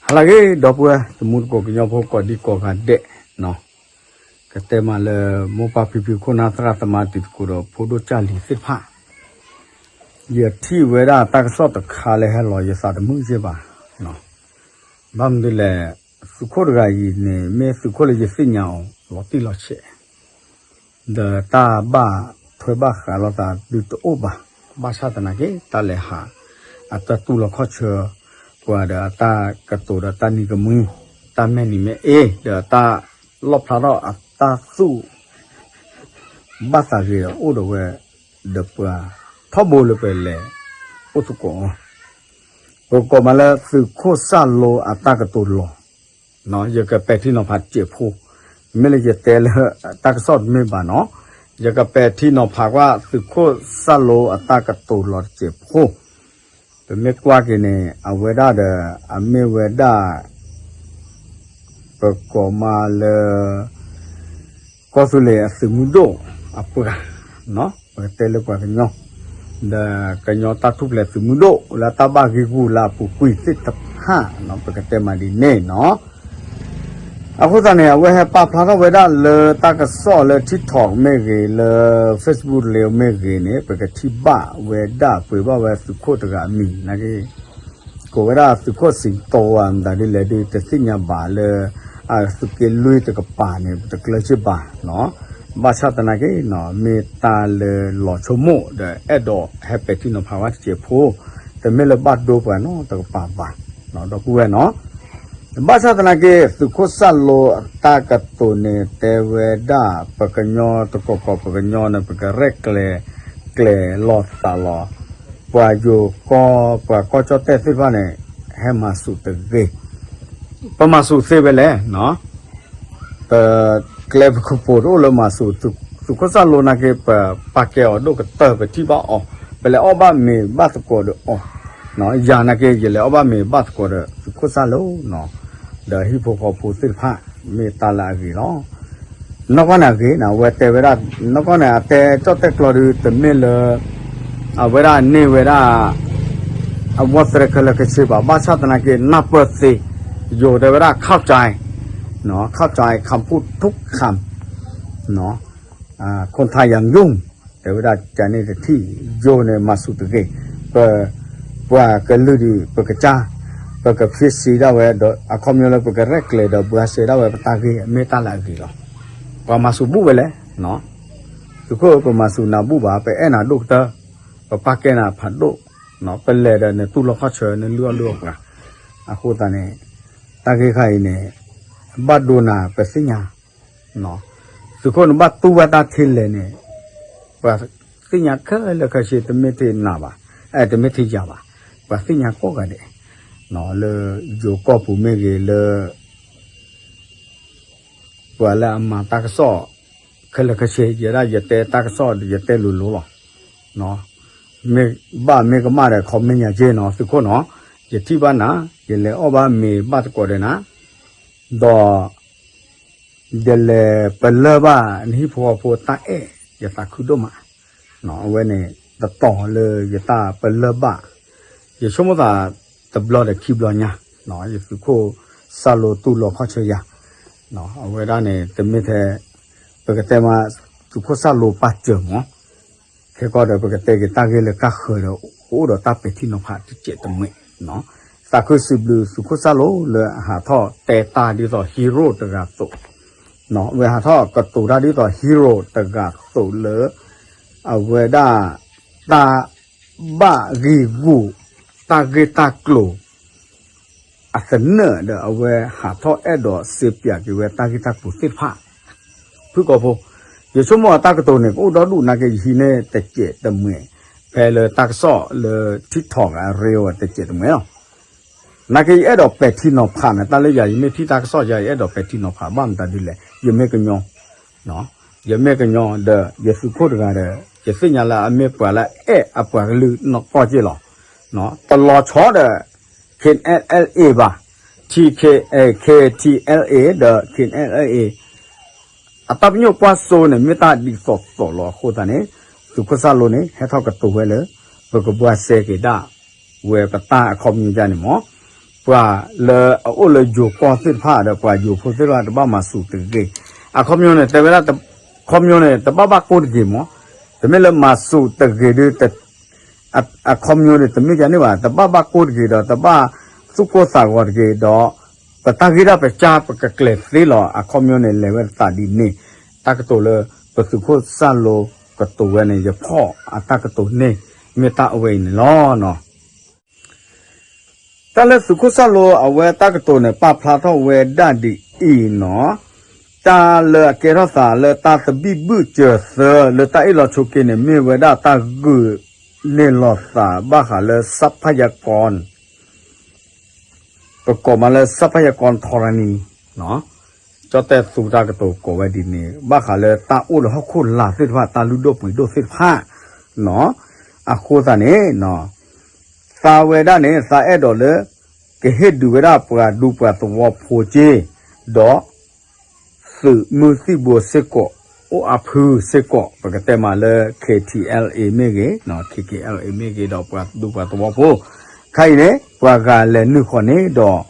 ဟါလၢအဂ့ၤ ဒီပုၢ်ဝဲၢ်တံၤသကိးကညီဖိကိးဒံကိးဂၤဒဲး, ကတဲမးလၢ မိၢ်ပၢ်ဖံဖု ခိၣ်နၢ်သရၣ်သမါတံၤသကိးဒီး ဖိဒိၣ်ကၢ်လံၤသ့ၣ်တဖၣ်, ယထံၣ်ဝဲဒၣ်တၢ်ကစီၣ်တခါလၢဟဲလီၤ ယသးတမုာ်ယ့ၢ်ဘၣ်. ဘၣ်မနုၤလဲၣ်, သုးခိၣ်တဂၤအံၤန့ၣ် မ့ၢ်သုးခိၣ်လၢယသ့ၣ်ညါအီၤလီၤတံၢ်လီၤဆဲး ဒီးတၢ်ဘၣ်ထွဲဘၣ်ဃးလိာ်သးဒုးတအိၣ်ဘၣ်. ဘၣ်ဆၣ်သနာ်က့ တၢ်လဲၤဟး အတၢ်တူၢ်လိာ်ခီၣ်ဆၢ ပှၤဒီးအတၢ်ကတိၤဒီးတၢ်နံၤကမှံ, တၢ်မဲာ်နံၤမဲာ်အ့, ဒီးတၢ်လီၣ်ဖျါထီၣ်အတၢ်သူၣ် ဘၣ်သးဂ့ၤဒီးအိၣ်ဒီးဝဲ ဒီးပှၤထီဘိလၢပလဲၤအိၣ်သကိးအီၤ, ပကိးမးလၢသုးခိၣ်စၢ်လိအတၢ်ကတိၤလီၤ. ယကပဲာ်ထံနီၤဖးတစဲးဖိ, မ့ၢ်လၢယတဲလၢတၢ်ကစီၣ်တမ့ၢ်ဘၣ်နီၤ, ယကပဲာ်ထံနီၤဖးကွၢ်သုးခိၣ်စၢ်လိအတၢ်ကတိၤလီၤတစဲးဖိ, ပမ့ၢ်ကွၢ်က့ၤန့ၣ် အဝဲဒၣ်ဒီး အမ့ၢ်ဝဲဒၣ် ပကိးမးလၢ ကီၢ်သူလ့ၤအသုးမုၢ်ဒိၣ်အပှၤ, ပကတဲလၢပှၤကညီ, ဒီးကညီတၢ်ထူၣ်ဖျဲးသုးမုၢ်ဒိၣ် လၢတၢ်ဘၣ်ဂ့ၢ်ဂူၢ်လၢအပူၤကွံာ်သ့ၣ်တဖၣ်, ပကတဲမးဒ်န့ၣ်နီၤ. အဃိသတးန့ၣ် အဝဲဟဲပာ်ဖျါထီၣ်ဝဲဒၣ်လၢတၢ်ကစီၣ်လၢ TikTok မ့ၢ်ဂ့ၤ လၢ Facebook လၢမ့ၢ်ဂ့ၤန့ၣ် ပကထံၣ်ဘၣ်ဝဲဒၣ် ပှ့ၤဘၣ်ဝဲသုးခိၣ်တဂၤအမံၤနာ်က့ ကိးဝဲဒၣ်သုးခိၣ်စံးတိၤဧါ မတၤဒ်လဲၣ်ဒုး တသ့ၣ်ညါဘၣ်လၢ အသုးက့လွံၢ်တကပၤန့ၣ် ပတကျၢၤစ့ၢ်ဘၣ်နီၤ. ဘၣ်ဆၣ်သနာ်က့နီၤ မ့ၢ်တၢ်လၢလီၤဆိကမိၣ်ဒီး အဲၣ်ဒိးဟဲပဲာ်ထံနီၤဖးဝဲတစဲးဖိ, တမ့ၢ်လၢဘၣ်ဒိပှၤနီတကပၤဘၣ်, ဒီပုၢ်ဝဲၢ်နီၤ. ဘၣ်ဆၣ်သနာ်က့ သုးခိၣ်စၢ်လိအတၢ်ကတိၤန့ၣ် တဲဝဲဒၣ် ပကညီတကီၢ်ကီၢ် ပကညီန့ၣ် ပကရဲၣ်ကျဲၤ ကျဲၤလီၤသးလီၤ ပှၤယိၤကီၢ် ပှၤကီၢ်ကၠီၣ်တဲၣ်သ့ၣ်တဖၣ်န့ၣ် ဟဲမၤဆူၣ်တဂ့ၤ, ပမၤဆူၣ်သ့ဝဲလဲၣ်, ပကျဲပကပိာ်တအိၣ်လၢမၤဆူၣ်, သုးခိၣ်စၢ်လိနာ်က့ ပပာ်ကဲအီၤဒိၣ်ကတၢၢ် ပထံၣ်ဘၣ်အီၤ, ပလဲၤအီၣ်ဘၣ်မ့ၤဘၣ်သကိးဒီးအီၤ, ယၤနာ်က့ ယလဲၤအီၣ်ဘၣ်မ့ၤဘၣ်သကိးဒီးသုးခိၣ်စၢ်လိနီၤ, ဒီးဟံၣ်ဖိဃီဖိသ့ၣ်တဖၣ် မ့ၢ်တၢ်လၢအဂ့ၤလီၤ. နီၢ်ကီၢ်န့ၣ်အဂ့ၤန့ၣ် အဝဲတဲဝဲဒၣ် နီၢ်ကီၢ်န့ၣ် အတဲကၠီၣ်တဲၣ်ကျီဒုး တမ့ၢ်လၢ အဝဲဒၣ်န့ၢ်ဝဲဒၣ် အဝီသရဲခဲလၢာ်ခဲဆ့ဘၣ်, ဘၣ်ဆၣ်သနာ်က့ နၢ်ပၢၢ်သ့, ယိၤတဲဝဲဒၣ် ခီၣ်ကၠဲ, ခီၣ်ကၠဲ คำพูดทุกคำ คนไทยยังยุ่ง တဲဝဲဒၣ်ကန့ၣ်တထံၣ် ယိၤန့ၣ်မၤဆူၣ်တဂ့ၤ, ပ ပှၤကလုာ်ဒုး ပကစၢ် ပကဖံးစံးဒၣ်ဝဲဒီး အခီပညီလၢပကရဲၣ်ကျဲၤဒီးဘှါစဲဒၣ်ဝဲပတၢ်ဂ့ၢ် မ့ၢ်တၢ်လၢအဂ့ၤလီၤ. ပှၤမၤဆူၣ်ဘူၣ်ဝဲလဲၣ်, သုးခိၣ်ဧၢ ပမၤဆူၣ်နၤဘူၣ်ဘၣ်, ပအဲၣ်နၤဒိၣ်ကတၢၢ်, ပပာ်ကဲနၤဖးဒိၣ်, ပလဲၤဒီးနတူၢ်လိာ်ခီၣ်ဆၢ နလုၢ်အီၣ်လုၢ်အီပှၤ, အဃိသတးန့ၣ် တၢ်ဂ့ၢ်ခါအံၤန့ၣ် ဘၣ်ဒိနၤပသ့ၣ်ညါ သုးခိၣ်န့ၣ်ဘၣ်တူၢ်ဘၣ်တၢ်ထဲလဲၣ်န့ၣ် ပှၤသ့ၣ်ညါခဲလၢာ်ခဲဆ့ တမ့ၢ်ထဲနၤဘၣ်, အဲ တမ့ၢ်ထဲယၤဘၣ်, ပှၤသ့ၣ်ညါကိးဂၤဒဲး, လၢယိၤကီၢ်ပူၤမ့ၢ်ဂ့ၤ လၢ ပှၤလၢအမၤတၢ်ကစီၣ် ခဲလၢာ်ခဲဆ့ ယဲဒၣ်ယတဲတၢ်ကစီၣ်ဒီး ယတဲလိၤလိၤလီၤ. မ့ၢ်ဘၣ်မ့ၢ်ကမၣ်ဒီး comment ယၤက့နီၤ သုးခိၣ်နီၤ, ယထံၣ်ဘၣ်နၤ, ယလဲၤအီၣ်ဘၣ်မ့ၤဘၣ်သကိးဒီးနၤ, ဒီး ယလဲၤပလၢၢ်ဘၣ်နဟံၣ်ဖိဃီဖိတၢ်အဲၣ် ယသးခုဒိၣ်မး, အဝဲန့ၣ် တတီၤလၢယတၢ်ပလၢၢ်ဘၣ်, ယဆိကမိၣ်သးတဘျီဒီးခံဘျီညါ, ယသုးခိၣ်စၢ်လိတူၢ်လိာ်ခီၣ်ဆၢယၤ, အဝဲဒၣ်န့ၣ် တမ့ၢ်ထဲ ပကတဲမး သုးခိၣ်စၢ်လိပာ်စၢၤမး ခဲကီၢ်ဒီး ပကတဲက့ၤတၢ်ဂ့ၢ်လၢကၢ်ဃၢၤဒီး ကအိၣ်ဒီးတၢ်ပဲာ်ထံနီၤဖးတစဲးတမှဲး, သးခုစံးဘျုးသုးခိၣ်စၢ်လိလၢအဟးထီၣ်တဲတၢ်ဒ်သိး hero တဂၤအသိး, ဝဲဟးထီၣ်ကတိၤတၢ်ဒ်သိး hero တဂၤအသိးလၢ အဝဲဒၣ် တၢ်ဘၣ်ဂံၢ်ဂူာ် တၢ်ဂ့ၢ်တၢ်ကျိၤ အသနၢၣ်ဒီး အဝဲဟးထီၣ်အဲၣ်ဒိးစ့ပၠးက့ၤဝဲတၢ်ဂ့ၢ်တၢ်ကျိၤသ့ၣ်တဖၣ်, ဖုၣ်ကိာ်ဖိ, ယဆိကမိၣ်အတၢ်ကတိၤန့ၣ် ကအိၣ်ဒီဒူၣ်နာ်က့ ယဟံးန့ၢ်တစဲးတမှဲး, ဖဲလၢတၢ်ကစီၣ်လၢ TikTok အ reel တစဲးတမှဲးလီၤ. နာ်က့ ယအဲၣ်ဒိးပဲာ်ထံနီၤဖးန့ၣ် တၢ်လၢယၤ ယမ့ၢ်ထံၣ်တၢ်ကစီၣ်ယၤ ယအဲၣ်ဒိးပဲာ်ထံနီၤဖး ဘၣ်မတၤဒ်လဲၣ် ယမ့ၢ်ကညီ ယမ့ၢ်ကညီဒီး ယသုးခိၣ်တဂၤဒီး ယသ့ၣ်ညါလၢအမ့ၢ်ပှၤလၢအအဲၣ်အပှၤကလုာ်နီၢ်ကီၢ်က့လီၤ. တလီၤဆီဒီး KNLA ဘၣ်, TK, KTLA ဒီး KNLA အတၢ်ပညိၣ်ကွၢ်စိန့ၣ် မ့ၢ်တၢ်ဒ်သိးသိးလီၤအဃိသတးန့ၣ် သုးခိၣ်စၢ်လိန့ၣ် ဟဲထီၣ်ကတိၤဝဲလၢ ပကဘှါစဲက့ၤဒၣ်ဝဲပတၢ်အခီပညီန့ၣ်မး ပှၤလၢအအိၣ်လၢယိၤကီၢ်သ့ၣ်တဖၣ်ဒီးပှၤယိၤဖိသ့ၣ်တဖၣ်တဘၣ်မၤစူၤတဂ့ၤ. အခီပညီန့ၣ် တဲဝဲဒၣ် ခီပညီန့ၣ် တဘၣ်ဘၣ်ကိၢ်တဂ့ၤမး, တမ့ၢ်လၢမၤစူၤတဂ့ၤဒီး အခီပညီန့ၣ် တမ့ၢ်ကန့ၣ်ဘၣ်, တဘၣ်ဘၣ်ကိၢ်တဂ့ၤဒီး တဘၣ်သူၣ်ကိၢ်သးဂီၤတဂ့ၤဒီး ပတၢ်ဂ့ၢ်တၢ်ပစၢ်ပကကျဲၤသ့လီၤ. အခီပညီန့ၣ် လဲၤဝဲသးဒ်န့ၣ်, တၢ်ကတိၤလၢ ပသုးခိၣ်စၢ်လိကတိၤဝဲန့ၣ် ယဖီၣ်အတၢ်ကတိၤန့ၣ် မ့ၢ်တၢ်အဝဲအံၤန့ၣ်လီၤ. တၢ်လၢသုးခိၣ်စၢ်လိအဝဲတၢ်ကတိၤန့ၣ် ပာ်ဖျါထီၣ်ဝဲဒၣ်ဒ်အံၤနီၤ, တၢ်လၢအကဲထီၣ်သးလၢတၢ်သဘံၣ်ဘုၣ်စၢၤသၢလၢတၢ်အ့ၣ်လိာ်ဆိးက့န့ၣ် မ့ၢ်ဝဲဒၣ်တၢ်ဂုာ်န့ၢ်လိာ်သးဘၣ်ဃးလၢ ทรัพยากร ပကိးမးလၢ ทรัพยากรธรณี ကၠီၣ်တဲၣ်သူတၢ်ကတိၤကိးဝဲဒ်န့ၣ် ဘၣ်ဃးလၢတၢ်အိၣ်လၢဟီၣ်ခိၣ်လာ်သ့ၣ်တဖၣ် တၢ်လုၢ်ဒိၣ်ပှ့ၤဒိၣ်သ့ၣ်တဖၣ်နီၤ. အဃိသတးန့ၣ် သးဝဲဒၣ်န့ၣ် သးအဲၣ်ဒိးလၢ ကဟ့ၣ်ဒုးဝဲဒၣ်ပှၤဒူပှၤသဝီဖိက့ၢ်, ဒီး သုးမုၢ်သံၣ်ဘိစ့ၢ်ကီး အိၣ်အါဖုစ့ၢ်ကီး ပကတဲမးလၢ KTLA မ့ၢ်ဂ့ၤ, KKLA မ့ၢ်ဂ့ၤ ဒီးပှၤဒူပှၤသဝီဖိ, ခဲအံၤန့ၣ် ပှၤဂၤလဲၤနုာ်ဃီၤန့ၣ်ဒီး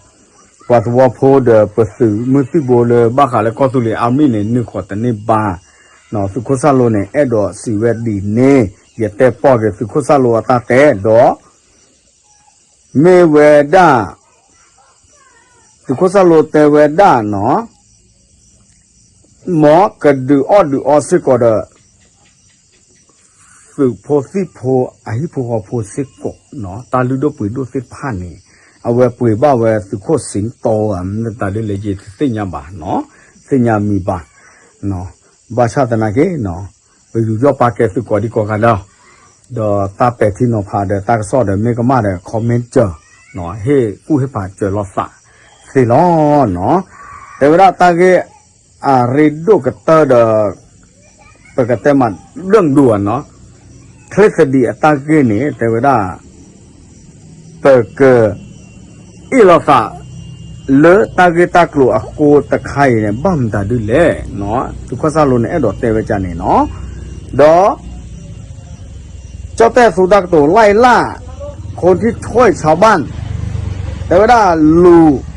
ပှၤသဝီဖိဒီး ပသုးမုၢ်သံၣ်ဘိလၢဘၣ်ဃးလၢကီၢ်သူလ့ၤအါမံၤန့ၣ် နုာ်ဃီၤတန့ၢ်ဘၣ်. သုးခိၣ်စၢ်လိန့ၣ် အဲၣ်ဒိးစံးဝဲဒ်န့ၣ် ယတဲပီၢ်က့ၤသုးခိၣ်စၢ်လိအတၢ်တဲဒီး မ့ၢ်ဝဲဒၣ် သုးခိၣ်စၢ်လိတဲဝဲဒၣ်နီၤ, မ်ကဒုးအီၣ်ဒုးအီစ့ၢ်ကီးဒီး သုးဖိသံၣ်ဖိအဟံၣ်ဖိဃီဖိစ့ၢ်ကီးနီၤ, တၢ်လုၢ်ဒိၣ်ပှ့ၤဒိၣ်သ့ၣ်တဖၣ်န့ၣ် အဝဲပှ့ၤဘၣ်ဝဲသုးခိၣ်စ့ၣ်တီဧါ မ့ၢ်တၢ်ဒ်လဲၣ်ယတသ့ၣ်ညါဘၣ်နီၤ, သ့ၣ်ညါမံၤဘၣ်. ဘၣ်ဆၣ်သနာ်က့ ပယူးယီၣ်ပာ်ကဲသုကိးဒံကိးဂၤလီၤ. ဒီးတၢ်ပဲာ်ထံနီၤဖးဒီးတၢ်ကစီၣ်ဒီးမ့ၢ်ကမၣ်ဒီး comment စၢၤ, ဟ့ၣ်ကူၣ်ဟ့ၣ်ဖးစၢၤလိာ်သးသ့လီၤနီၤ. တဲဝဲဒၣ်တၢ်ဂ့ၢ်အရ့ဒိၣ်ကတၢၢ်ဒီး ပကတဲမး ဒၢၣ်ဒိၣ်ဧါနီၤ, ချ့သဒံးအတၢ်ဂ့ၢ်န့ၣ် တဲဝဲဒၣ် ပက အ့ၣ်လိာ်သး လၢတၢ်ဂ့ၢ်တၢ်ကျိၤအဃိတခါအံၤန့ၣ် ဘၣ်မတၤဒ်လဲၣ်နီၤ, သုးခိၣ်စၢ်လိန့ၣ် အဲၣ်ဒိးတဲဝဲဒ်န့ၣ်နီၤ. ဒီး ကၠီၣ်တဲၣ်သူတၢ်ကတိၤ ไล่ล่าคนที่ช่วยชาวบ้าน တဲဝဲဒၣ် လူၤ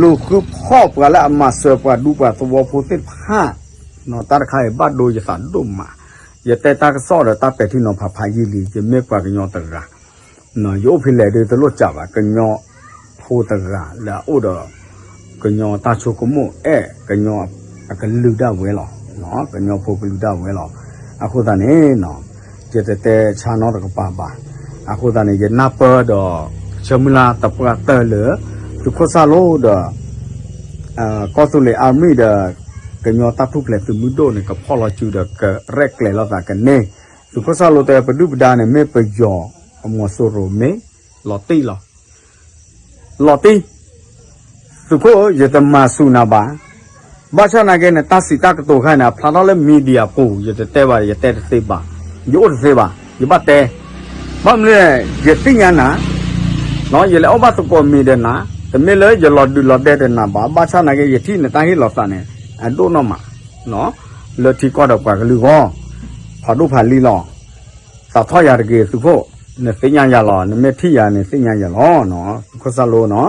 ဃုဖီၣ်ပှၤလၢအမၤစၢၤပှၤဒူပှၤသဝီဖိသ့ၣ်တဖၣ် တၢ်တခါအံၤဘၣ်ဒိယသးဒိၣ်မး, ယတဲတၢ်ကစီၣ်ဒီးတၢ်ပဲာ်ထံနီၤဖးဖးယံာ်လံ, ယမ့ၢ်ပှၤကညီတဂၤ, ယအိၣ်ဖဲလဲၣ်ဒီးတလိၣ်စးဘၣ်, ကညီဖိတဂၤလၢအအိၣ်ဒီး ကညီတၢ်ဆိကမိၣ်အဲၣ် ကညီအကလုာ်ဒၣ်ဝဲလီၤ, ကညီဖိကလုာ်ဒၣ်ဝဲလီၤ. အဃိသတးန့ၣ် ယတတဲဆါနီတကပၤဘၣ်. အဃိသတးန့ၣ် ယနၢ်ပၢၢ်ဒီး ဆၢမုၢ်လၢ်တပှၢ်တၢၢ်လၢ သုးခိၣ်စၢ်လိဒီး ကီၢ်သူလ့ၤအါမံၤဒီး ကညီတၢ်ထူၣ်ဖျဲးသုးမုၢ်ဒိၣ်န့ၣ် ကဖီၣ်လီၤစုဒီးကရဲၣ်ကျဲၤလိာ်သးကန့ၢ်, သုးခိၣ်စၢ်လိတဲပဒုၣ်ပဒါန့ၣ် မ့ၢ်ပယီၤအမီၤစိရိၤမ့ၢ် လီၤတံၢ်လီၤ လီၤတံၢ်, သုးခိၣ်ဧၢ ယတမၤစူၤနၤဘၣ်. ဘၣ်ဆၣ်သနာ်က့န့ၣ် တၢ်စံးတၢ်ကတိၤခါန့ၣ် အဖျါထီၣ်လၢ media ပူၤ ယတတဲဘၣ်, ယတဲတသ့ဘၣ်, ယအိၣ်တသ့ဘၣ်, ယဘၣ်တဲ, ဘၣ်မနုၤလဲၣ် ယသ့ၣ်ညါနၤ, ယလဲၤအိၣ်ဘၣ်သကိးမံၤဒီးနၤ, တမ့ၢ်လၢယလီၤဒုးလီၤဒဲဒီးနၤဘၣ်, ဘၣ်ဆၣ်သနာ်က့ ယထံၣ်နတၢ်ဟ့ၣ်လီၤသးန့ၣ် အဒိၣ်နီၢ်မး လၢထံကီၢ်ဒီးပှၤကလုာ်အဂီၢ်, ဖးဒိၣ်ဖးလံၤလီၤ. သးထီၣ်ယၤတဂ့ၤ သုးခိၣ်, နသ့ၣ်ညါယၤလီၤ, နမ့ၢ်ထံၣ်ယၤန့ၣ်သ့ၣ်ညါယၤလီၤ, သုးခိၣ်စၢ်လိနီၤ,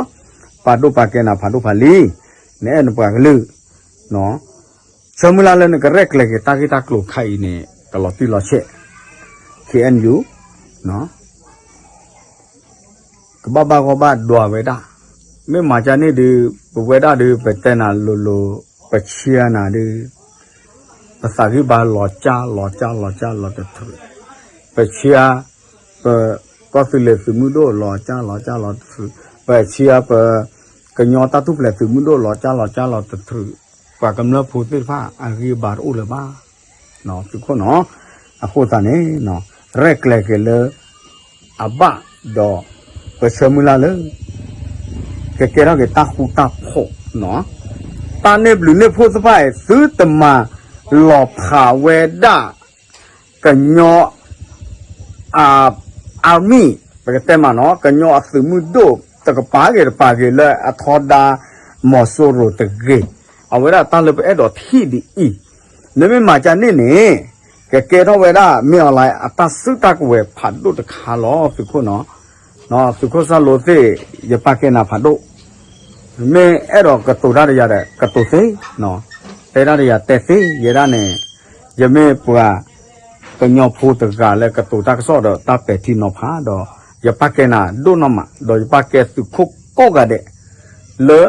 ပာ်ဒိၣ်ပာ်ကဲနၤဖးဒိၣ်ဖးလံၤ, နအဲၣ်နပှၤကလုာ်, ဆၢမုၢ်လၢ်လၢနကရဲၣ်ကျဲၤက့ၤတၢ်ဂ့ၢ်တၢ်ကျိၤခါအံၤန့ၣ် ကလီၤတံၢ်လီၤဆဲး, KNU ကဘၣ်ဘၣ်ဂီၢ်ဘၣ်ဒွးဝဲဒၣ်, မ့ၢ်မၤကၢ်န့ၣ်ဒုး ပဝဲဒၣ်ဒုး ပတဲနၤလိၤလိၤ, ပဆံးနၤဒုး, ပသးဂံၢ်ဘါလီၤကၢ်လီၤကၢ်လီၤကၢ်လီၤတထြူး, ပဆံး, ပကီၢ်သူလ့ၤသုးမုၢ်ဒိၣ်လီၤကၢ်လီၤကၢ်လီၤတထြူး, ပဆံးပ ကညီတၢ်ထူၣ်ဖျဲးသုးမုၢ်ဒိၣ်လီၤကၢ်လီၤကၢ်လီၤတထြူး, ပှၤကမျၢၢ်ဖိသ့ၣ်တဖၣ်အဂံၢ်ဘါတအိၣ်လၢၤဘၣ်, သုးခိၣ်နီၤ, အဃိသတးန့ၣ် ရဲၣ်ကျဲၤက့ၤလၢ အဘၣ်ဒီး ပဆၢမုၢ်လၢ်လၢ ကကဲထီၣ်က့ၤတၢ်ဃူတၢ်ဖိး, တၢ်န့ၢ်ဘျုးန့ၢ်ဖှိၣ်သ့ၣ်တဖၣ်အံၤ သုတမၤလီၤဖးဝဲဒၣ် ကညီ army ပကတဲမးနီၤ ကညီအသုးမုၢ်ဒိၣ် တကပၤဂ့ၤတကပၤဂ့ၤလၢအထီဒါ မီၤစိရိၤတဂ့ၤ, အဝဲဒၣ်တၢ်လၢပအဲၣ်ဒိးထံၣ်ဒ်အံၤ, နမ့ၢ်မၤကၢ်န့ၣ်န့ၣ် ကကဲထီၣ်ဝဲဒၣ် မင်းအောင်လှိုင် အတၢ်စုတၢ်ကဝဲၤဖးဒိၣ်တခါလီၤ သုးခိၣ်နီၤ, သုးခိၣ်စၢ်လိသ့ၣ်, ယပာ်ကဲနၤဖးဒိၣ်, မ့ၢ်အဲၣ်ဒိးကတိၤတၢ်ဒီးယၤဒီး ကတိၤသ့, တဲတၢ်ဒီးယၤတဲသ့, ယဲဒၣ်န့ၣ် ယမ့ၢ်ပှၤကညီဖိတဂၤလၢကတိၤတၢ်ကစီၣ်ဒီးတၢ်ပဲာ်ထံနီၤဖးဒီး ယပာ်ကဲနၤဒိၣ်နီၢ်မး ဒီးယပာ်ကဲသုးခိၣ်ကိးဂၤဒဲး လၢ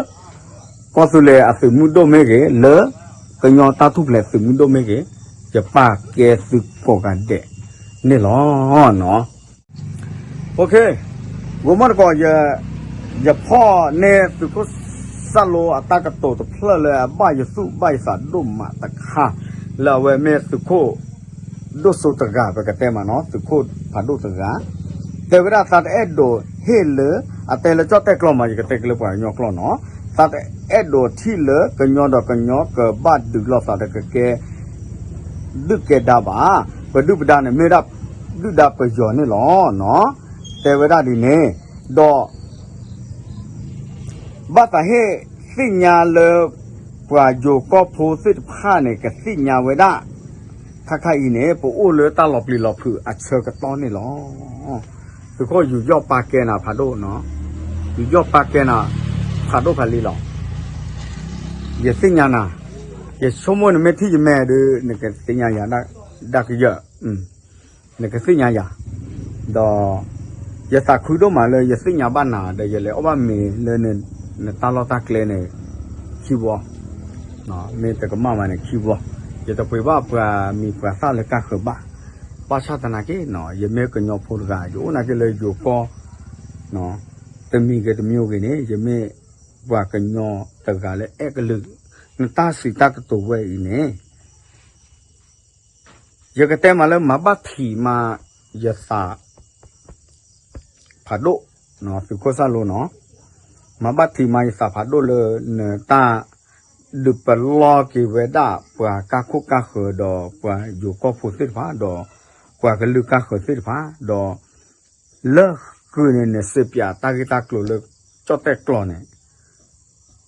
ကီၢ်သူလ့ၤအသုးမုၢ်ဒိၣ်မ့ၢ်ဂ့ၤ, လၢကညီတၢ်ထူၣ်ဖျဲးသုးမုၢ်ဒိၣ်မ့ၢ်ဂ့ၤ, ယပာ်ကဲသုကိးဂၤဒဲးန့ၣ်လီၤ. ဂိၤမီၢ်တကိး, ယဖီၣ်န့ၢ်သုးခိၣ်စၢ်လိအတၢ်ကတိၤတဖျၢၣ်လၢအဘၣ်ယသူၣ်ဘၣ်ယသးဒိၣ်မးတခါ, လၢအဝဲမ့ၢ်သုးခိၣ် ဒိၣ်စိတဂၤ ပကတဲမးနီၤ, သုးခိၣ်ဖးဒိၣ်တဂၤ, တဲဝဲဒၣ်သးတအဲၣ်ဒိးဟ့ၣ်လၢ အတဲလၢကၠီၣ်တဲၣ်ကျိာ်မး, ယကတဲက့ၤလၢပှၤကညီကျိာ်နီၤ, သးတအဲၣ်ဒိးထံၣ်လၢကညီဒီးကညီကဘၣ်ဒုးလိာ်သးဒီးကကဲ ဒုၣ်ကဲဒါဘၣ်, ပဒုၣ်ပဒါန့ၣ်မ့ၢ်ဒၣ်ဒုၣ်ဒါပယီၤန့ၣ်လီၤ. တဲဝဲဒၣ်ဒ်န့ၣ်, ဒီး ဘၣ်သးဟ့ၣ်သ့ၣ်ညါလၢ ပှၤယိၤကီၢ်ဖိသ့ၣ်တဖၣ်န့ၣ် ကသ့ၣ်ညါဝဲဒၣ် ခါခါအံၤန့ၣ် ပအိၣ်လၢတၢ်လီၤပျံၤလီၤဖုးအဆၢကတီၢ်န့ၣ်လီၤ. သုးခိၣ်ယူးယီၣ်ပာ်ကဲနၤဖးဒိၣ်နီၤ, ယူးယီၣ်ပာ်ကဲနၤဖးဒိၣ်ဖးလံလီၤ. ယသ့ၣ်ညါနၤ, ယဆိကမိၣ်နမ့ၢ်ထံၣ်ယမဲာ်ဒီး နကသ့ၣ်ညါယၤဒၣ်ကယၢၢ် နကသ့ၣ်ညါယၤ, ဒီး ယသးခုဒိၣ်မးလၢယသ့ၣ်ညါဘၣ်နၤ ဒီးယလဲၤအီၣ်ဘၣ်မ့ၤလၢ နတၢ်လီၢ်တၢ်ကျဲန့ၣ် ခံဘျီ, မ့ၢ်တကမၣ်မးန့ၣ်ခံဘျီ, ယတပှ့ၤဘၣ်ပှၤမံၤပှၤသၣ်လၢကါဃၢၤဘၣ်, ဘၣ်ဆၣ်သနာ်က့ ယမ့ၢ်ကညီဖိတဂၤ ယအိၣ်နာ်က့လၢယိၤကီၢ် တမံၤဂ့ၤတမံၤဂ့ၤန့ၣ် ယမ့ၢ်ပှၤကညီတဂၤလၢအဲၣ်ကလုာ်, နတၢ်စံးတၢ်ကတိၤဝဲအံၤန့ၣ် ယကတဲမးလၢမၤဘၣ်ထံးမးယသး ဖးဒိၣ်, သုးခိၣ်စၢ်လိနီၤ, မၤဘၣ်ထံးမးယသးဖးဒိၣ်လၢ နတၢ်ဒုးပလီၢ်က့ၤဝဲဒၣ် ပှၤကါခိၣ်ကါဃၢၤဒီးပှၤယိၤကီၢ်ဖိသ့ၣ်တဖၣ် ဒီးပှၤကလုာ်ကါဃၢၤသ့ၣ်တဖၣ် ဒီး လၢဃုာ်န့ၣ် နစံးပၠးတၢ်ဂ့ၢ်တၢ်ကျိၤလၢကၠီၣ်တဲၣ်ကျိာ်န့ၣ်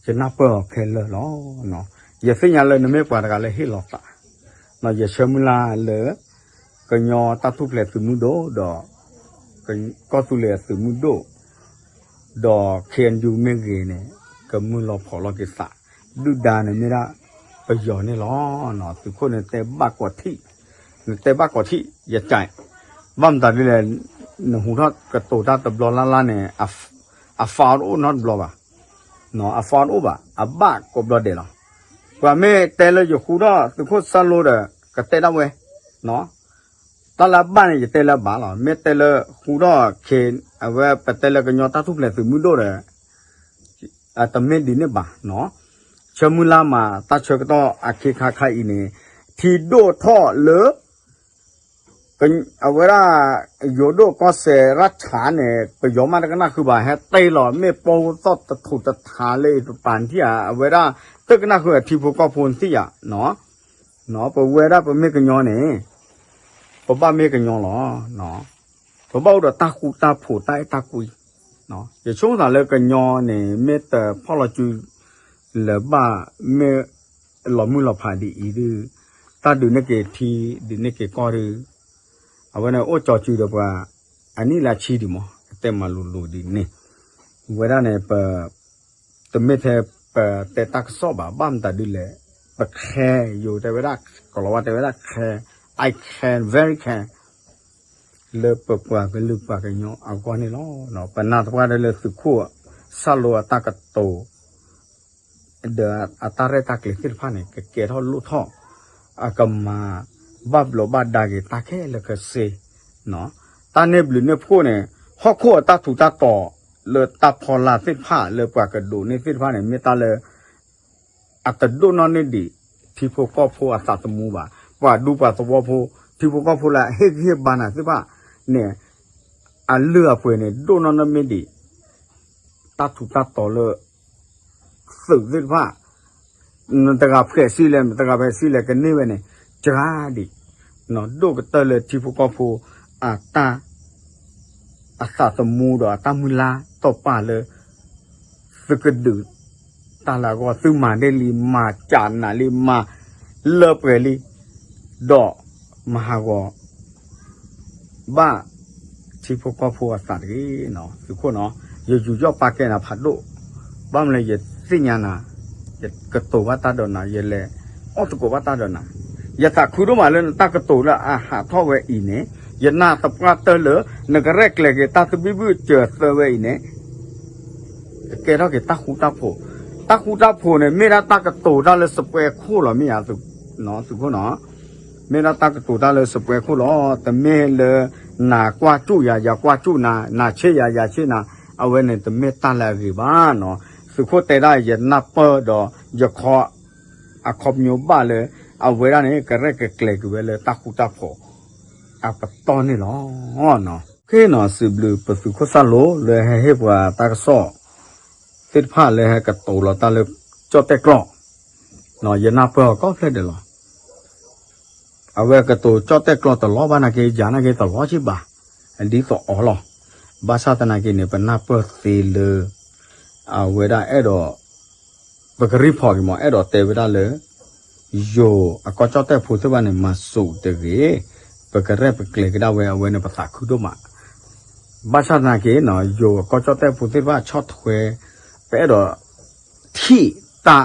ယနၢ်ပၢၢ်အီၤခဲလၢာ်လီၤ. ယသ့ၣ်ညါလၢနမ့ၢ်ပှၤတဂၤလၢဟ့ၣ်လီၤသး, ယဆၢမုၢ်လၢ်လၢ ကညီတၢ်ထူၣ်ဖျဲးသုးမုၢ်ဒိၣ်ဒီး ကီၢ်သူလ့ၤအသုးမုၢ်ဒိၣ် ဒီး ခ့ၣ်အဲၣ်ယူၣ် မ့ၢ်ဂ့ၤန့ၣ် ကမုၢ်လီၤဖီၣ်လီၤက့ၤသး, ဒုၣ်ဒါန့ၣ်မ့ၢ်ဒၣ်ပယီၤန့ၣ်လီၤ. သုးခိၣ်န့ၣ်တဲဘၣ်ကီးထံး, နတဲဘၣ်ကီးထံး ယကဲ, ဘၣ်မတၤဒ်လဲၣ်, နဟူးထီၣ်ကတိၤတၢ်တဘျီလၢ်လၢ်န့ၣ် အ file တအိၣ်နီတဘျီဘၣ်, အ file တအိၣ်ဘၣ်, အဘၣ်ကိးဘျီဒဲးလီၤ. ပှၤမ့ၢ်တဲလၢယဃူထီၣ်သုးခိၣ်စၢ်လိဒီး ကတဲဒၣ်ဝဲ, တၢ်လၢအဘၣ်န့ၣ် ယတဲလၢအဘၣ်လီၤ. မ့ၢ်တဲလၢဃူထီၣ်ခ့, အဝဲပတဲလၢကညီတၢ်ထူၣ်ဖျဲးသုးမုၢ်ဒိၣ်ဒီး အတမ့ၢ်ဒ်န့ၣ်ဘၣ်. ဆၢမုၢ်လၢ်မး တၢ်ဆၢကတီၢ်အခ့ခါခါအံၤန့ၣ် ထံဒိၣ်ထီၣ်လၢ အဝဲဒၣ် ယိၤဒိၣ်ကီၢ်စဲၣ်ရၣ်ဆၣ်န့ၣ် ပယီၤမးတကနၣ်ဃုာ်ဘၣ် ဟဲတ့ၢ်လီၤ မ့ၢ်ပိၢ်သီၣ်တထူၣ်တထါလၢပပာ်ထံၣ်ဧါ အဝဲဒၣ် တကနၣ်ဃုာ်အထံဖိကီၢ်ဖိနသ့ၣ်ဧါ. ပဝဲဒၣ်ပမ့ၢ်ကညီန့ၣ် ပဘၣ်မ့ၢ်ကညီလီၤ. ပဘၣ်အိၣ်ဒီးတၢ်ဃူတၢ်ဖိးတၢ်အဲၣ်တၢ်ကွံ. ယဆိကမိၣ်သးလၢကညီန့ၣ် မ့ၢ်တဖီၣ်လီၤစု လၢၤဘၣ် မ့ၢ်လီၤမုၢ်လီၤဖးဒ်အံၤဒုး တၢ်ဒုးန့ၢ်က့ၤထံ ဒုးန့ၢ်က့ၤကီၢ်ဒုး အဝဲန့ၣ်အိၣ်ကၠီစုဒီးပှၤ အနံၣ်လၢအဆံဒံးမး ကတဲမၤလိၤလိၤဒ်န့ၣ် ဝဲဒၣ်န့ၣ် ပ တမ့ၢ်ထဲပတဲတၢ်ကစီၣ်ဘၣ် ဘၣ်မတၤဒ်လဲၣ် ပ care ယိၤတဲဝဲဒၣ် ကလီၤဝါတဲဝဲဒၣ် care, I care, very care လၢပပှၤကလုာ်ပှၤကညီအဂီၢ်န့ၣ်လီၤ. ပနာ်သပှၢ်တၢ်လၢသုးခိၣ်စၢ်လိအတၢ်ကတိၤ ဒီးအတၢ်ရဲၣ်တၢ်ကျဲၤသ့ၣ်တဖၣ်န့ၣ် ကကဲထီၣ်လိၣ်ထီၣ် အကမၤဘၣ်ဘျီးဘၣ်ဒါက့ၤတၢ်ခဲလၢာ်ခဲဆ့ တၢ်န့ၢ်ဘျုးန့ၢ်ဖှိၣ်န့ၣ် ဟီၣ်ခိၣ်အတၢ်ထူးတၢ်တီၤ လၢတၢ်ဖီလာ်သ့ၣ်တဖၣ် လၢပှၤကဒိးန့ၢ်သ့ၣ်တဖၣ်န့ၣ် မ့ၢ်တၢ်လၢ အတဒိၣ်နီၣ်န့ၢ်ဒံး ထံဖိကီၢ်ဖိအသးသမူဘၣ်. ပှၤဒူပှၤသဝီဖိ ထံဖိကီၢ်ဖိလၢအဟ့ၣ်ဂံၢ်ဟ့ၣ်ဘါနၤသ့ၣ်တဖၣ်န့ၣ် အလုၢ်အပှ့ၤန့ၣ် ဒိၣ်နီၣ်န့ၢ်မ့ၢ်ဒံး တၢ်ထူးတၢ်တီၤလၢ သုးသ့ၣ်တဖၣ် နတဂၤဖှဲးစံလဲၣ် နတဂၤဖှဲးစံလဲၣ် ကန့ၢ်ဝဲန့ၣ် ကါဒံး ဒိၣ်ကတၢၢ်လၢထံဖိကီၢ်ဖိ အတၢ် အသးသမူဒီးအတၢ်မုၢ်လၢ်တီၢ်ပာ်လၢ သုကဒုးတၢ်လၢအဂီၢ် သုမၤဒ့ၣ်လံ မၤကးနးလံ မၤလၢပှဲၤလံ ဒီးမၤဟးဂီၤ ဘၣ် ထံဖိကီၢ်ဖိအသးတဂ့ၤနီၤ သုးခိၣ်နီၤ, ယယူးယီၣ်ပာ်ကဲနၤဖးဒိၣ်, ဘၣ်မနုၤလဲၣ် ယသ့ၣ်ညါနၤ, ယကတိၤဘၣ်တၢ်ဒီးနၤ, ယလဲၤအီၣ်သကိးဘၣ်တၢ်ဒီးနၤ, ယသးခုဒိၣ်မးလၢနတၢ်ကတိၤလၢအဟးထီၣ်ဝဲအံၤန့ၣ်, ယနာ်သပှၢ်တၢၢ်လၢ နကရဲၣ်ကျဲၤက့ၤတၢ်သဘံၣ်ဘုၣ်စၢၤသၢဝဲအံၤန့ၣ် ကကဲထီၣ်က့ၤတၢ်ဃူတၢ်ဖိး, တၢ်ဃူတၢ်ဖိးန့ၣ် မ့ၢ်ဒၣ်တၢ်ကတိၤတၢ်လၢစပွဲခိၣ်လီၤ မ့ၢ်ဧါ, သုးခိၣ်နီၤ, မ့ၢ်ဒၣ်တၢ်ကတိၤတၢ်လၢစပွဲခိၣ်လီၤ, တမ့ၢ်လၢ နၤကွၢ်ကၠူၣ်ယၤ ယၤကွၢ်ကၠူၣ်နၤ, နၤဆ့ၣ်ယၤ ယၤဆ့ၣ်နၤ, အဝဲန့ၣ်တမ့ၢ်တၢ်လၢအဂ့ၤဘၣ်နီၤ, သုးခိၣ်တဲဒၣ်ယနၢ်ပၢၢ်ဒီး ယခီ အခီပညီဘၣ်လၢ အဝဲဒၣ်န့ၣ် ကရဲၣ်ကကျဲၤက့ၤဝဲလၢတၢ်ဃူတၢ်ဖိး အပတီၢ်န့ၣ်လီၤ. ခဲနီၤ စံးဘျုးပသုးခိၣ်သၣ်လိၤလၢဟဲဟ့ၣ်ပှၤတၢ်ကစီၣ် သ့ၣ်တဖၣ်လၢဟဲကတိၤလီၤတၢ်လၢကၠီၣ်တဲၣ်ကျီၢ်, ယနၢ်ပၢၢ်အီၤကိးဖျၢၣ်ဒဲးလီၤ. အဝဲကတိၤကၠီၣ်တဲၣ်ကျီၢ်တလီၤဘၣ်နာ်က့ ယၤနာ်က့တလီၤက့ဘၣ်, ဒ်သိးအီၤလီၤ. ဘၣ်ဆၣ်သနာ်က့န့ၣ် ပနၢ်ပၢၢ်သ့လၢ အဝဲဒၣ်အဲၣ်ဒိး ပကရံၣ်ဖီၣ်က့ၤမး အဲၣ်ဒိးတဲဝဲဒၣ်လၢ ယိၤအကီၢ်ကၠီၣ်တဲၣ်ဖိသ့ၣ်တဖၣ်န့ၣ် မၤစူးတဂ့ၤ, ပကရဲၣ်ပကျဲၤကဒါဝဲ အဝဲန့ၣ်ပသးခုဒိၣ်မး. ဘၣ်ဆၣ်သနာ်က့နီၤ ယိၤအကီၢ်ကၠီၣ်တဲၣ်ဖိသ့ၣ်တဖၣ်ဆီၣ်ထွဲ ပအဲၣ်ဒိးထံၣ်တၢ်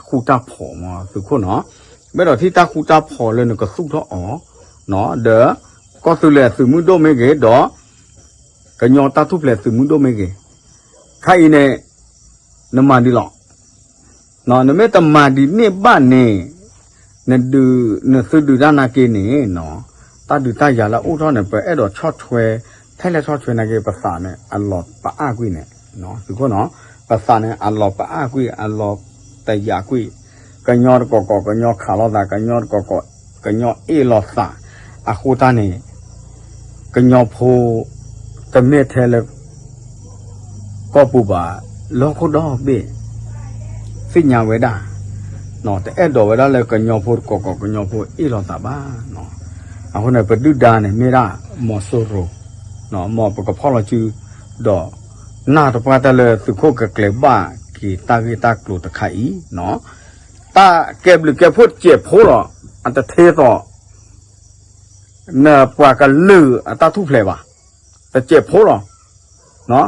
ဃူတၢ်ဖိးမး သုးခိၣ်နီၤ, ပအဲၣ်ဒိးထံၣ်တၢ်ဃူတၢ်ဖိးလၢနကသူၣ်ထီၣ်အီၤ, ဒီး ကီၢ်သူလ့ၤသုးမုၢ်ဒိၣ်မ့ၢ်ဂ့ၤဒီး ကညီတၢ်ထူၣ်ဖျဲးသုးမုၢ်ဒိၣ်မ့ၢ်ဂ့ၤ, ခါအံၤန့ၣ် နမၤဒ်လီၤ. နမ့ၢ်တမၤဒ်န့ၣ်ဘၣ်န့ၣ် နဒုး နသုဒုးတၢ်နာ်က့န့ၣ်နီၤ, တၢ်ဒုးတၢ်ယၤလၢအအိၣ်ထီၣ်န့ၣ် ပအဲၣ်ဒိးဆီၣ်ထွဲ, ထဲလဲၣ်ဆီၣ်ထွဲနာ်က့ ပသးန့ၣ် အလီၤပအါကွံာ်န့ၣ်, သုးခိၣ်နီၤ, ပသးန့ၣ် အလီၤပအါကွံာ် အလီၤတယာ်ကွံာ်, ကညီတကီၢ်ကီၢ် ကညီခးလိာ်သး, ကညီတကီၢ်ကီၢ် ကညီအ့ၣ်လိာ်သး, အဃိတၢ်န့ၣ် ကညီဖိ တမ့ၢ်ထဲလၢ ကီၢ်ပူၤဘၣ်, လၢဟီၣ်ခိၣ်ဒီဘ့ၣ် သ့ၣ်ညါဝဲဒၣ်, တအဲၣ်ဒိးဝဲဒၣ်လၢကညီဖိတကီၢ်ကီၢ် ကညီဖိအ့ၣ်လိာ်သးဘၣ်. အဃိန့ၣ် ပဒုၣ်ဒါန့ၣ်မ့ၢ်ဒၣ် မီၤစိရိၤ, မ်ပကဖီၣ်လီၤစု, ဒီး နာ်သပှၢ်တၢၢ်လၢသုးခိၣ်ကကျဲၤဘၣ်က့ၤတၢ်ဂ့ၢ်တၢ်ကျိၤတခါအံၤ, တၢ်ကဲဘျုးကဲဖှိၣ်တစဲးဖိလီၤ, အတထဲသိး နပှၤကလုာ်အတၢ်ထူၣ်ဖျဲးဘၣ်, တစဲးဖိလီၤ.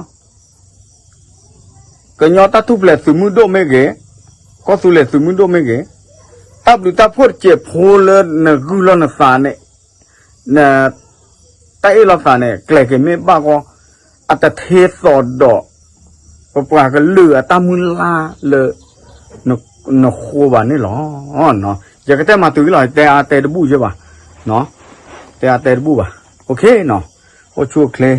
ကညီတၢ်ထူၣ်ဖျဲးသုးမုၢ်ဒိၣ်မ့ၢ်ဂ့ၤ, ကီၢ်သူလ့ၤသုးမုၢ်ဒိၣ်မ့ၢ်ဂ့ၤ, တၢ်ဘျုးတၢ်ဖှိၣ်တစဲးဖိလၢနဂုာ်လီၤနသးန့ၣ်, န တၢ်အ့ၣ်လိာ်သးန့ၣ် ကျဲၤက့ၤမ့ၢ်ဘၣ်ဂီၢ်, အတထဲသိးဒီး ပပှၤကလုာ်အတၢ်မုၢ်လၢ်လၢ နဃိဘၣ်န့ၣ်လီၤ. ယကတဲမၤတုၤလီၤ, တဲအါတဲတဘူၣ်ယဲဘၣ်, တဲအါတဲတဘူၣ်ဘၣ်. အိၣ်ဆူၣ်အိၣ်ချ့,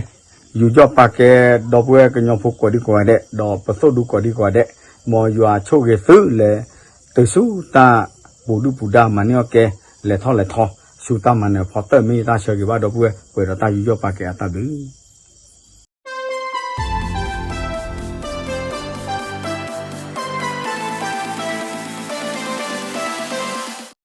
ယူးယီၣ်ပာ်ကဲ ဒီပုၢ်ဝဲၢ်ကညီဖိကိးဒံကိးဂၤဒဲး, ဒီးပသိၣ်ဒူကိးဒံကိးဂၤဒဲး, မ်ယွၤဆိၣ်ဂ့ၤသုလၢ တုၤဆူတၢ် ပူၤဒုၣ်ပူၤဒါမၤန့ၢ်အီၣ်ကဲ, လဲၤထီၣ်လဲၤထီ, ဆူတၢ်မၤနၢၤဖီတၢၣ် မ့ၢ်ယတၢ်ဆၢဂ့ၤဘၣ် ဒီပုၢ်ဝဲၢ် ပှဲၤဒီးတၢ်ယူးယီၣ်ပာ်ကဲအတၢ်ဘျုး